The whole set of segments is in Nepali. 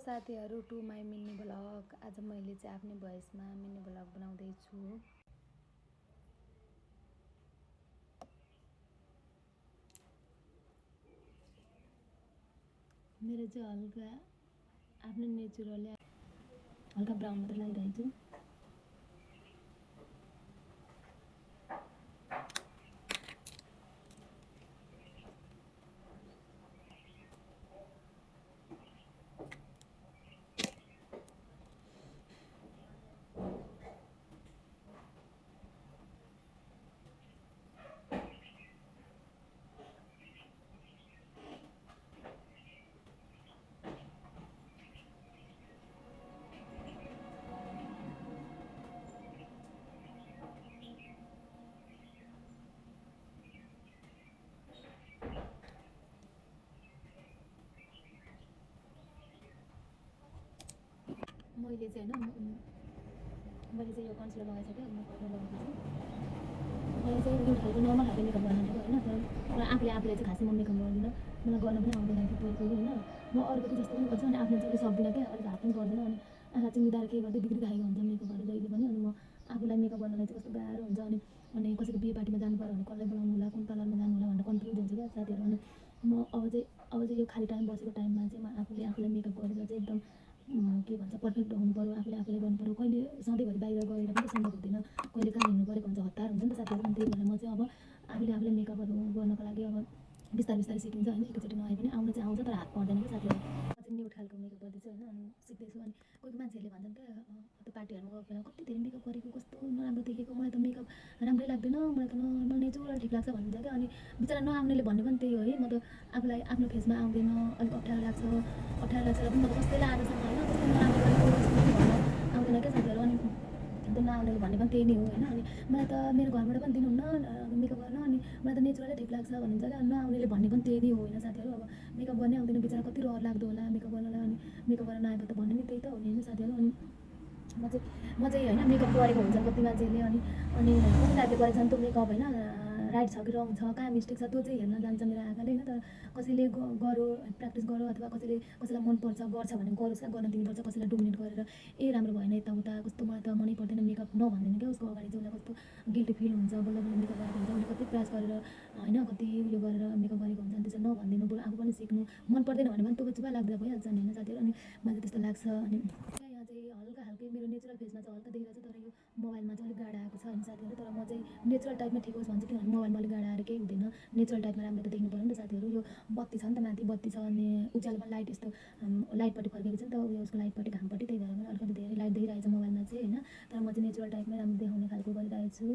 साथीहरू टु माई मिनी भ्लग। आज मैले चाहिँ आफ्नै भोइसमा मिनी भ्लग बनाउँदैछु। मेरो चाहिँ हल्का आफ्नो नेचुरली हल्का ब्राउन मात्र लागिरहेको छु। मैले चाहिँ यो कन्सिलर लगाइसकेँ। म लगाउँदैछु। मैले चाहिँ यो खालको नर्मल खालको मेकअप गर्न थालेँ होइन। तर आफूले चाहिँ खासै म मेकअप गर्दिनँ। मलाई गर्न पनि आउँदैन थियो पहिले होइन। म अरूको जस्तो पनि गर्छु अनि आफ्नो चाहिँ सक्दिनँ क्या। अलिक हात पनि गर्दिनँ अनि आँखा चाहिँ मिदाएर के गर्दै बिग्रिरहेको हुन्छ मेकअपहरू जहिले पनि। अनि म आफूलाई मेकअप गर्नलाई चाहिँ कस्तो गाह्रो हुन्छ। अनि कसैको बिहे पार्टीमा जानु पऱ्यो भने कसलाई बोलाउनु होला, कुन पार्लरमा जानु होला भनेर कन्फ्युज हुन्छ क्या साथीहरू। अनि म अब चाहिँ यो खाली टाइम बसेको टाइममा चाहिँ म आफूलाई मेकअप गरेर चाहिँ एकदम के भन्छ पर्फेक्ट हुनु पऱ्यो। आफूले गर्नु पऱ्यो। कहिले सधैँभरि बाहिर गएर पनि सम्भव हुँदैन। कहिले कहाँ हिँड्नु परेको हुन्छ, हतार हुन्छ नि त साथीहरू। अनि त्यही भएर म चाहिँ अब आफूले मेकअपहरू गर्नको लागि अब बिस्तारै सिकिन्छ होइन। एकैचोटि नआए पनि आउन चाहिँ आउँछ तर हात पर्दैन क्या साथीहरू। म चाहिँ न्युट खालको मेकअप गर्दैछु होइन। अनि सिक्दैछु। अनि कोही मान्छेहरूले भन्छन् क्या त्यो पार्टीहरूमा गएको बेला कति धेरै मेकअप गरेको, कस्तो नराम्रो देखेको, मलाई त मेकअप राम्रै लाग्दैन, मलाई त नर्मल नेचुरल ठिक लाग्छ भन्छ क्या। अनि बिचरा नआउनेले भन्ने पनि त्यही हो है। म त आफूलाई आफ्नो फेसमा आउँदैन, अलिक अप्ठ्यारो लाग्छ र पनि म त कसैलाई आजसम्म होइन कस्तो नराम्रो लागेको भन्न आउँदैन क्या साथीहरू। अनि त्यो नआउनेले भन्ने पनि त्यही नै हो होइन। अनि मलाई त मेरो घरबाट पनि दिनुहुन्न मेकअप गर्न। अनि मलाई त नेचुरलै ठिक लाग्छ भनिन्छ क्या। नआउनेले भन्ने पनि त्यही नै हो होइन साथीहरू। अब मेकअप गर्नै आउँदैन बिचरा कति रहर लाग्दो होला मेकअप गर्नलाई। अनि मेकअप गर्न नआए त भन्ने नि त्यही त हो नि होइन साथीहरू। अनि म चाहिँ होइन मेकअप गरेको हुन्छ कति मान्छेले। अनि कति टाइपले गरेको छ नि त्यो मेकअप होइन, राइट छ कि रङ छ, कहाँ मिस्टेक छ त्यो चाहिँ हेर्न जान्छ मेरो आँखाले होइन। तर कसैले गरो प्र्याक्टिस गरो अथवा कसैलाई मनपर्छ गर्छ भने गरोस् क्या, गर्न दिनुपर्छ। कसैलाई डोमिनेट गरेर ए राम्रो भएन यताउता कस्तो मलाई त मनै पर्दैन मेकअप नभनिदिनु क्या। उसको अगाडि चाहिँ उसलाई कस्तो गिल्टी फिल हुन्छ। बल्ल मेकअप गरेको हुन्छ, उसले कति प्रयास गरेर होइन कति उयो गरेर मेकअप गरेको हुन्छ। अनि त्यसरी नभनिदिनु, बरु आफू पनि सिक्नु। मन पर्दैन भने पनि त्यो चुपा लाग्दा भइहाल्छ नि होइन साथीहरू। अनि मलाई त्यस्तो लाग्छ। अनि यहाँ चाहिँ हल्का खालको मेरो नेचुरल फेसमा चाहिँ हल्का देखिरहेको छ, तर यो मोबाइलमा चाहिँ अलिक गाढा आएको छ होइन साथीहरू। तर म चाहिँ नेचुरल टाइपमा ठिक होस् भन्छ, किनभने मोबाइलमा अलिक गाढा आएर केही हुँदैन। नेचुरल टाइपमा राम्रो त देख्नु पऱ्यो नि त साथीहरू। यो बत्ती छ नि त माथि, बत्ती छ अनि उज्यालोमा लाइट यस्तो लाइटपट्टि फर्केको छ नि त उयो उसको लाइटपट्टि घामपट्टि। त्यही भएर पनि अलिकति धेरै लाइट देखिरहेको छ मोबाइलमा चाहिँ होइन। तर म चाहिँ नेचुरल टाइपमै राम्रो देखाउने खालको गरिरहेको छु।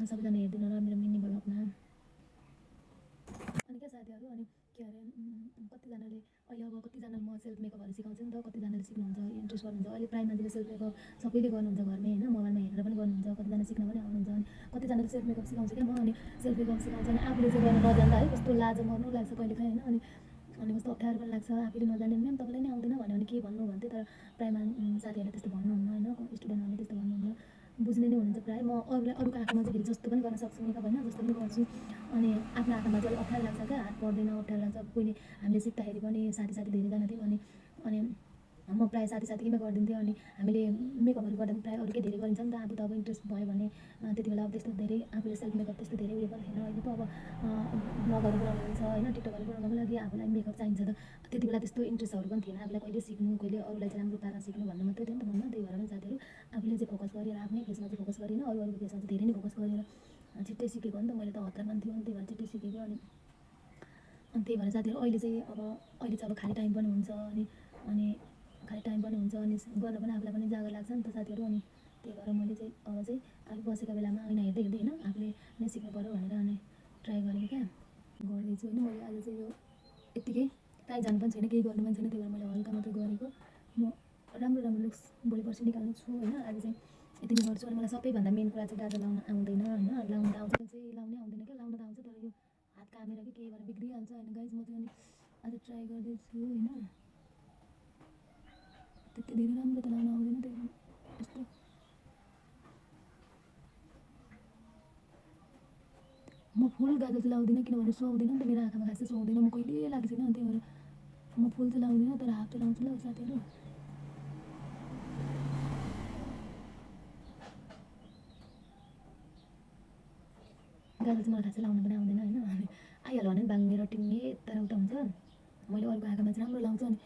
सबैजना हेरिदिनु र मेरो मिनी भ्लगमा। अनि क्या साथीहरू। अनि के अरे कतिजनाले अहिले अब कतिजनाले म सेल्फ मेकअपहरू सिकाउँछु नि त। कतिजनाले सिक्नुहुन्छ, इन्ट्रेस्ट गर्नुहुन्छ। अहिले प्रायः मान्छेले सेल्फ मेकअप सबैले गर्नुहुन्छ घरमै होइन, मोबाइलमा हेरेर पनि गर्नुहुन्छ। कतिजना सिक्न पनि आउनुहुन्छ। अनि कतिजनाले सेल्फ मेकअप सिकाउँछ क्या म। अनि सेल्फ मेकअप सिकाउँछ अनि आफूले चाहिँ गर्न नजान्दा है कस्तो लाज मर्नु लाग्छ कहिलेकाहीँ होइन। अनि कस्तो अप्ठ्यारो पनि लाग्छ आफूले नजाने म्याम तपाईँलाई नै आउँदैन भन्यो भने के भन्नु भन्थेँ। तर प्रायः साथीहरूले त्यस्तो भन्नुहुन्न होइन, स्टुडेन्टहरूले त्यस्तो भन्नुहुन्न, बुझ्ने नै हुनुहुन्छ प्रायः। म अरूको आँखामा चाहिँ फेरि जस्तो पनि गर्न सक्छु मेकअप होइन, जस्तो पनि गर्छु। अनि आफ्नो आँखामा चाहिँ अलिक अप्ठ्यारो लाग्छ क्या, हात पर्दैन अप्ठ्यारो लाग्छ। पहिले हामीले सिक्दाखेरि पनि साथी धेरैजना थियौँ। अनि म प्रायः साथीमै गरिदिन्थेँ। अनि हामीले मेकअपहरू गर्दा पनि प्रायः अरूकै धेरै गरिन्छ नि त। आफू त अब इन्ट्रेस्ट भयो भने त्यति बेला अब त्यस्तो धेरै आफूले सेल्फ मेकअप त्यस्तो धेरै उयो पनि थिएन। अहिले पो अब ब्लगहरू बनाउनुहुन्छ होइन, टिकटकहरू बनाउनको लागि आफूलाई मेकअप चाहिन्छ त। त्यति बेला त्यस्तो इन्ट्रेस्टहरू पनि थिएन आफूलाई, कहिले सिक्नु कहिले अरूलाई चाहिँ राम्रो पारा सिक्नु भन्ने मात्रै थियो नि त मनमा। त्यही भएर पनि साथीहरू आफूले चाहिँ फोकस गरेर आफ्नै फेसमा चाहिँ फोकस गरेन, अरूको फेसमा चाहिँ धेरै नै फोकस गरेर छिट्टै सिकेको नि त। मैले त हतार पनि थियो, त्यही भएर छिट्टै सिकेको। अनि त्यही भएर साथीहरू अहिले चाहिँ अब खाली टाइम पनि हुन्छ। अनि खाली टाइम पनि हुन्छ अनि गर्न पनि आफूलाई पनि जाँगर लाग्छ नि त साथीहरू। अनि त्यही भएर मैले चाहिँ अब चाहिँ आफू बसेको बेलामा ऐना हेर्दै होइन आफूले नै सिक्नु पऱ्यो भनेर अनि ट्राई गरेको क्या गर्दैछु होइन। मैले आज चाहिँ यो यत्तिकै कहीँ जानु पनि छैन, केही गर्नु पनि छैन, त्यही भएर मैले हल्का मात्रै गरेको। म राम्रो लुक्स भोलि पर्सि निकाल्नु छु होइन। आज चाहिँ यति नै गर्छु। अनि मलाई सबैभन्दा मेन कुरा चाहिँ गाजर लाउन आउँदैन होइन। लाउन त आउँछ चाहिँ लाउनै आउँदैन क्या, लाउन त आउँछ तर यो हात कामेर कि केही भएर बिग्रिहाल्छ होइन गाइज। म चाहिँ अनि आज ट्राई गर्दैछु होइन। त्यति धेरै राम्रो त लाउन आउँदैन, त्यही भएर यस्तो म फुल गाजर चाहिँ लाउँदिनँ किनभने सुहाउँदैन नि त मेरो आँखामा, खासै सुहाउँदैन। म कहिले लागेको छैन, त्यही भएर म फुल चाहिँ लाउँदिनँ तर हाफ चाहिँ लाउँछु ल साथीहरू। गाजर चाहिँ मलाई खासै लाउनु पनि आउँदैन होइन, अनि आइहाल्यो भने बाङ्गेर टिङ्गे यता उता हुन्छ। मैले अरूको आँखामा चाहिँ राम्रो लाउँछु, अनि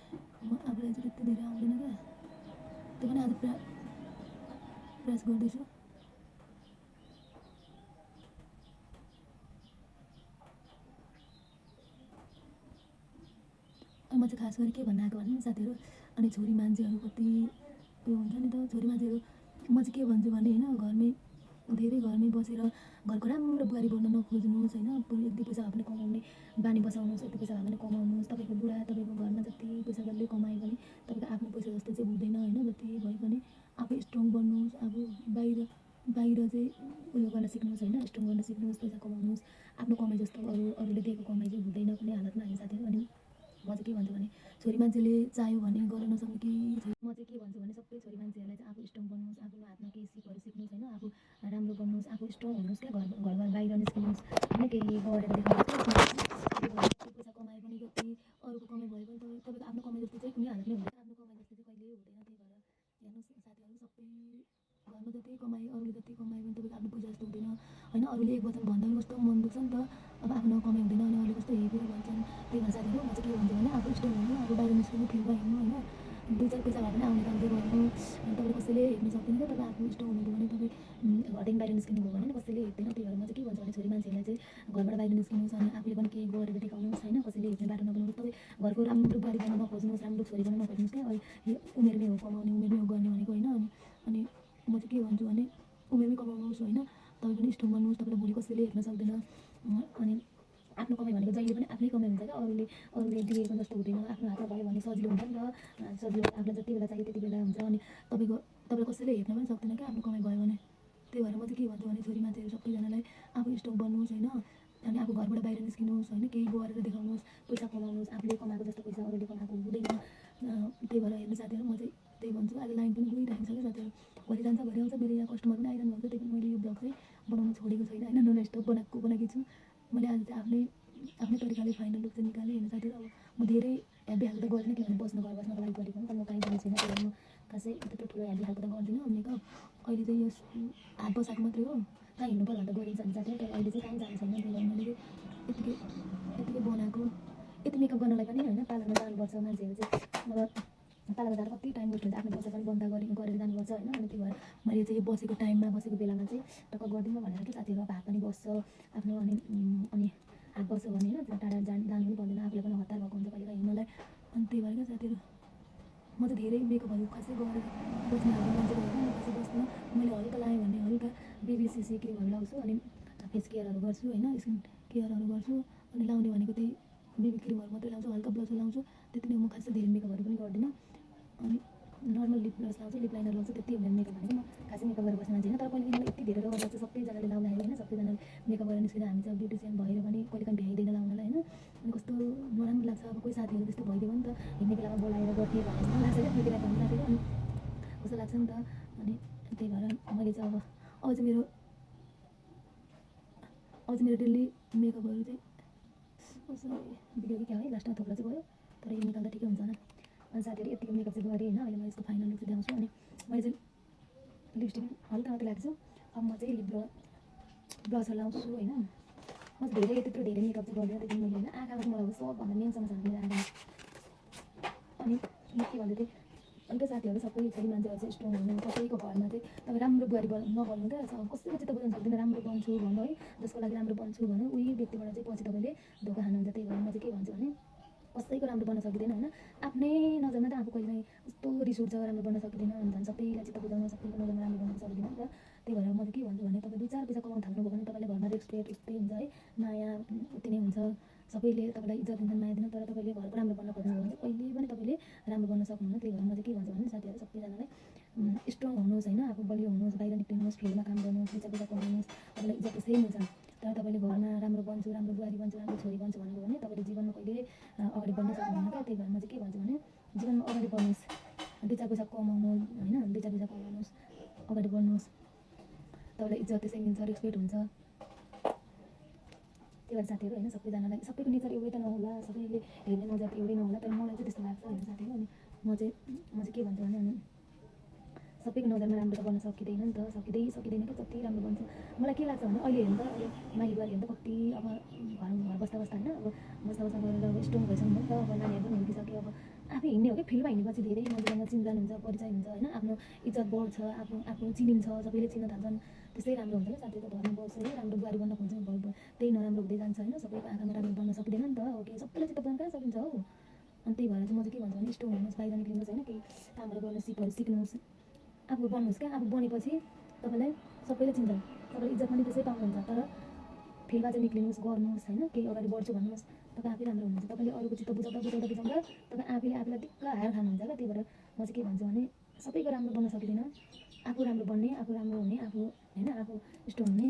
म आफूलाई चाहिँ त्यति धेरै आउँदैन क्या। त्यो पनि आज प्रयास गर्दैछु। म चाहिँ खास गरी के भन्न आएको भने साथीहरू, अनि छोरी मान्छेहरू कति उयो हुन्छ नि त, छोरी मान्छेहरू म चाहिँ के भन्छु भने होइन, घरमै बसेर घरको राम्रो बुहारी बन्न नखोज्नुहोस् होइन। यति पैसा भए पनि कमाउने बानी बसाउनुहोस्, यति पैसा भए पनि कमाउनुहोस्। तपाईँको बुढा तपाईँको घरमा जति पैसा जसले कमाए पनि तपाईँको आफ्नो पैसा जस्तो चाहिँ हुँदैन होइन। जति भए पनि आफू स्ट्रङ बन्नुहोस्, आफू बाहिर चाहिँ उयो गर्न सिक्नुहोस् होइन, स्ट्रङ गर्न सिक्नुहोस्, पैसा कमाउनुहोस्। आफ्नो कमाइ जस्तो अरूले दिएको कमाइ चाहिँ हुँदैन कुनै हालतमा होइन साथीहरू। अनि म चाहिँ के भन्छु भने छोरी मान्छेले चाह्यो भने गर्न नसक्ने केही छैन। म चाहिँ के भन्छु भने सबै छोरी मान्छेहरूलाई चाहिँ आफू स्ट्रङ बन्नुहोस्, आफ्नो हातमा केही सिपहरू सिक्नुहोस् होइन, आफू राम्रो बन्नुहोस्, आफू स्ट्रङ हुनुहोस् क्या। घरबाट बाहिर निस्किनुहोस् होइन, केही गरेर देखाउनुहोस्। पैसा कमाए पनि जति अरूको कमाइ भए पनि तपाईँको आफ्नो कमाइ जस्तो चाहिँ कुनै हालतमै हुँदैन। आफ्नो कमाइ जस्तो चाहिँ कहिल्यै हुँदैन। त्यही भएर हेर्नुहोस् साथीहरू, सबै घरमा जति कमाए अरूले जति कमाए पनि तपाईँको आफ्नो पैसा जस्तो हुँदैन होइन। अरूले एक वचन भन्दा पनि कस्तो मन दुख्छ नि त, अब आफ्नो कमाइ हुँदैन अनि अरूले कस्तो हेपेर भन्छन्। त्यही भएर साथीहरू म चाहिँ के भन्छु भने आफू स्ट्रङ हुनु, आफू बाहिर निस्किनु, फिल्डमा हिँड्नु होइन। 2-4 पैसा भए पनि आउने काम चाहिँ गर्नु। तपाईँले कसैले हेप्न सक्दैन क्या। तपाईँ आफू स्ट्रङ हुनुभयो भने तपाईँ घरदेखि बाहिर निस्किनु भयो भने कसैले हेप्दैन। त्यही भएर म चाहिँ के भन्छु भने छोरी मान्छेहरूलाई चाहिँ घरबाट बाहिर निस्किनुहोस् अनि आफूले पनि केही गरेर देखाउनुहोस् होइन। कसैले हेप्ने बाटो नबनाउनुहोस्। तपाईँ घरको राम्रो बुहारी बन्न नखोज्नुहोस्, राम्रो छोरी बन्न नखोज्नुहोस् क्या। अहिले उमेरमै हो कमाउने, उमेरमै हो गर्ने भनेको होइन। अनि म चाहिँ के भन्छु भने उमेरमै कमाउनुहोस् होइन। तपाईँ पनि स्ट्रङ बन्नुहोस्, तपाईँलाई भोलि कसैले हेर्न सक्दैन। अनि आफ्नो कमाइ भनेको जहिले पनि आफ्नै कमाइ हुन्छ क्या। अरूले दिएको जस्तो हुँदैन। आफ्नो हातमा भयो भने सजिलो हुन्छ नि त, सजिलो आफूलाई जति बेला चाहियो त्यति बेला हुन्छ। अनि तपाईँलाई कसैले हेर्न पनि सक्दैन क्या आफ्नो कमाइ भयो भने। त्यही भएर म चाहिँ के भन्छु भने छोरी मान्छेहरू सबैजनालाई आफू स्ट्रङ बन्नुहोस् होइन, अनि आफू घरबाट बाहिर निस्किनुहोस् होइन, केही गरेर देखाउनुहोस्, पैसा कमाउनुहोस्। आफूले कमाएको जस्तो पैसा अरूले कमाएको हुँदैन। त्यही भएर हेर्नु साथीहरू, म चाहिँ त्यही भन्छु। अहिले लाइन पनि गइरहेको छ क्या साथीहरू, भरि जान्छ भरि आउँछ। मेरो यहाँ कस्टमर पनि आइरहनु भएको छ। त्यही पनि मैले यो ब्लग चाहिँ बनाउनु छोडेको छैन होइन, नन स्टप बनाएको छु। मैले आज चाहिँ आफ्नै तरिकाले फाइनल लुक चाहिँ निकालेँ होइन साथीहरू। अब म धेरै हेभी खालको त गर्दिनँ, किनभने घर बस्नको लागि गरेको हो नि त। म कहीँ जाने छैन, त्यही भएर म खासै त्यत्रो ठुलो हेभी खालको त गर्दिनँ मेकअप। अहिले चाहिँ यो हात बसाएको मात्रै हो। कहाँ हिँड्नु पर्यो भने त गरिन्छ नि साथीहरू, तर अहिले चाहिँ कहीँ जानु छैन। त्यही भएर मैले यतिकै बनाएको। यति मेकअप गर्नलाई पनि होइन पार्लरमा जानुपर्छ मान्छेहरू चाहिँ। अब पार्लरमा जाँदा कति टाइम वेस्ट हुन्छ, आफ्नो पैसा पनि बन्द गरेर जानुपर्छ होइन। अनि त्यही भएर मैले चाहिँ यो बसेको टाइममा बसेको बेलामा चाहिँ टक्क गरिदिउँ भनेर कि साथीहरू। अब हात पनि बस्छ आफ्नो, अनि हात बस्यो भने होइन टाढा जानु पनि पर्दैन। आफूलाई पनि हतार भएको हुन्छ कहिलेकाहीँ हिँड्नलाई। अनि त्यही भएर क्या साथीहरू, म चाहिँ धेरै मेकअपहरू खासै गरेर बस्ने खालको मान्छे भएर म खासै बस्दिनँ। मैले हल्का लगाएँ भने हल्का बेबी क्रिमहरू लगाउँछु, अनि फेस केयरहरू गर्छु होइन, स्किन केयरहरू गर्छु। अनि लाउने भनेको त्यही बेबी क्रिमहरू मात्रै लाउँछु, हल्का ब्लसर लाउँछु, त्यति नै। म खासै धेरै मेकअपहरू पनि गर्दिनँ। अनि नर्मल लिप ग्लोस लाउँछु, लिप लाइनर लाउँछु, त्यति हो मेरो मेकअप भनेको। म खासै मेकअप गरेर बस्ने मान्छे होइन। तर कहिले मलाई यति धेरै लगाएर चाहिँ सबैजनाले लाउँदाखेरि होइन, सबैजनाले मेकअप गरेर निस्किँदा हामी चाहिँ ब्युटिसियन भएर पनि कहिलेकाहीँ भ्याइँदैन लाउनलाई होइन। अनि कस्तो नराम्रो लाग्छ। अब कोही साथीहरू त्यस्तो भइदियो भने त हिँड्ने बेलामा बोलाएर गर्थेँ भन्ने जस्तो लाग्छ क्या कोही बेला त साथीहरू। अनि कस्तो लाग्छ नि त। अनि त्यही भएर मैले चाहिँ अब चाहिँ मेरो डेली मेकअपहरू चाहिँ भिडियो कि क्या है, लास्टमा थोप्ला चाहिँ भयो, तर यो निकाल्दा ठिकै हुन्छ होला। अनि साथीहरू यतिको मेकअप चाहिँ गरेँ होइन। अहिले म यसको फाइनल लुक चाहिँ देखाउँछु। अनि मैले चाहिँ लिपस्टिक हल्का मात्रै लगाएको छु। अब म चाहिँ ब्लसर लाउँछु होइन। म चाहिँ त्यत्रो धेरै मेकअप चाहिँ गर्दिनँ। त्यति मैले होइन, आँखामा चाहिँ मलाई सबभन्दा मेन समस्या मेरो आँखा। अनि म के भन्दै थिएँ, अन्त साथीहरू सबै छोरी मान्छेहरू चाहिँ स्ट्रङ हुनु, कसैको घरमा चाहिँ तपाईँ राम्रो बुहारी नबन्नु क्या। कसैको चित्त बुझाउनु सक्दैन राम्रो बन्छु भन्नु है, जसको लागि राम्रो बन्छु भन्नु उही व्यक्तिबाट चाहिँ पछि तपाईँले धोका खानुहुन्छ। त्यही भएर म चाहिँ के भन्छु भने कसैको राम्रो बन्न सकिँदैन होइन। आफ्नै नजरमा त आफू कहिलेकाहीँ कस्तो रिस उठ्छ, राम्रो बन्न सकिँदैन भन्छन्। सबैलाई चित्त बुझाउन, सबैको नजरमा राम्रो बन्न सकिँदैन नि त। त्यही भएर म चाहिँ के भन्छु भने तपाईँ 2-4 पैसा कमाउनु थाल्नुभयो भने तपाईँले घरमा रेस्पेक्ट उस्तै हुन्छ है, माया उति नै हुन्छ। सबैले तपाईँलाई इज्जत दिन्छन्, माया दिन्छन्। तर तपाईँले घरको राम्रो बन्न खोज्नुभयो भने कहिले पनि तपाईँले राम्रो बन्न सक्नुहुन्न। त्यही भएर म चाहिँ के भन्छु भने साथीहरू सबैजनालाई स्ट्रङ हुनुहोस् होइन, आफू बलियो हुनुहोस्, बाहिर निक्लिनुहोस्, फिल्डमा काम गर्नुहोस्, पैसा कमाउनुहोस्। तपाईँलाई इज्जत त्यसै मिल्छ। तर तपाईँले घरमा राम्रो बन्छु, राम्रो बुहारी बन्छु, राम्रो छोरी बन्छु भन्नुभयो भने तपाईँले जीवनमा कहिले अगाडि बढ्नै सक्नुहुन्न क्या। त्यही भएर म चाहिँ के भन्छु भने जीवनमा अगाडि बढ्नुहोस्, 2-4 पैसा कमाउनुहोस् होइन, 2-4 पैसा कमाउनुहोस्, अगाडि बढ्नुहोस्। तपाईँलाई इज्जत त्यसै मिल्छ, रेस्पेक्ट हुन्छ। त्यही भएर साथीहरू होइन सबैजनालाई सबैको नेचर एउटै त नहोला, सबैले हेर्ने नजर त एउटै नहोला, तर मलाई चाहिँ त्यस्तो लाग्छ होइन साथीहरू। अनि म चाहिँ के भन्छु भने अनि सबैको नजरमा राम्रो त गर्न सकिँदैन नि त, सकिँदैन कि जति राम्रो बन्छ। मलाई के लाग्छ भने अहिले हेर्नु त अहिले माइली बुवाले हेर्नु त कति अब घर बस्दा होइन अब बस्दा गरेर अब स्ट्रङ भइसक्नु नि त, अब नानीहरू पनि हुर्किसक्यो, अब आफै हिँड्ने हो कि फिल्डमा हिँडेपछि धेरै मान्छेसँग चिन्जान हुन्छ, परिचय हुन्छ होइन, आफ्नो इज्जत बढ्छ, आफू चिनिन्छ, सबैले चिन्न थाल्छन्, त्यस्तै राम्रो हुन्छ क्या साथी। त घरमा बस्यो है राम्रो बुहारी बन्न खोज्छ, त्यही नराम्रो हुँदै जान्छ होइन, सबैको आँखामा राम्रो बन्न सकिँदैन नि त, हो कि सबैले चित्त बुझाउनु कहाँ सकिन्छ हौ। अनि त्यही भएर चाहिँ म चाहिँ के भन्छु भने स्ट्रङ हुनुहोस्, बाहिर निक्लिनुहोस् होइन, केही कामहरू गर्नु सिक्नुहोस्, आफू बन्नुहोस् क्या। आफू बनेपछि तपाईँलाई सबैले चिन्छन्, तपाईँले इज्जत पनि त्यसै पाउनुहुन्छ। तर फिल्डमा चाहिँ निक्लिनुहोस्, गर्नुहोस् होइन, केही अगाडि बढ्छु भन्नुहोस्, तपाईँ आफै राम्रो हुनुहुन्छ। तपाईँले अरूको चित्त बुझाउँदा तपाईँ आफैलाई दिक्क हार खानुहुन्छ क्या। त्यही भएर म चाहिँ के भन्छु भने सबैको राम्रो बन्न सकिँदैन, आफू राम्रो बन्ने, आफू राम्रो हुने, आफू होइन आफू स्ट्रङ हुने।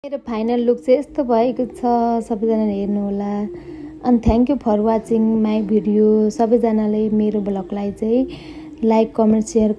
मेरो फाइनल लुक चाहिँ यस्तो भएको छ, सबैजनाले हेर्नुहोला। अनि thank you for watching my video. सबैजनाले मेरो ब्लगलाई चाहिँ लाइक, कमेन्ट, सेयर